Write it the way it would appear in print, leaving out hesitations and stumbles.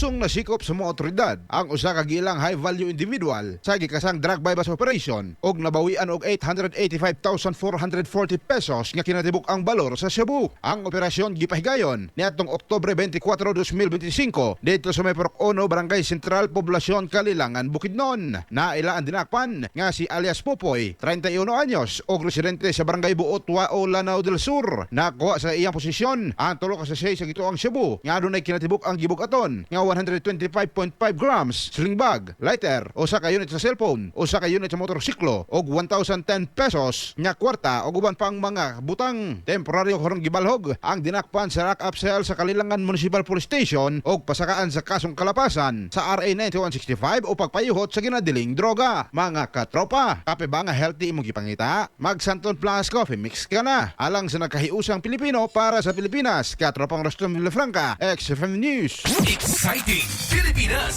Kusog nasikop sa mga otoridad ang usa ka giilang high value individual sa gikasang drug buy bust operation og nabawian og 885,440 pesos nga kinatibuk-ang balor sa shabu. Ang operasyon gipahigayon niadtong Oktubre 24, 2025 didto sa may Purok 1, Barangay Central, Poblasyon Kalilangan, Bukidnon. Naila ang dinakpan nga si alias Popoy, 31 anyos, og residente sa Barangay Buot, Wao, Lanao del Sur. Nakuha sa iyang posisyon ang tulo ka sachet sa gituoang shabu nga adunay kinatibuk-ang gibug-aton nga 125.5 grams, sling bag, lighter, usa ka unit sa cellphone, usa ka unit sa motorsiklo og 1,010 pesos nga kwarta og uban pang mga butang. Temporaryo karon gibalhog ang dinakpan sa lock up cell sa Kalilangan Municipal Police Station og pasakaan sa kasong kalapasan sa RA 9165 o pagpayuhot sa ginadiling droga. Mga katropa, kape ba nga healthy imong gipangita? Mag Santon Plus Coffee Mix ka na. Alang sa nagkahiusang Pilipino para sa Pilipinas. Katropang Rostom Villafranca, XFM News. Exciting Pilipinas!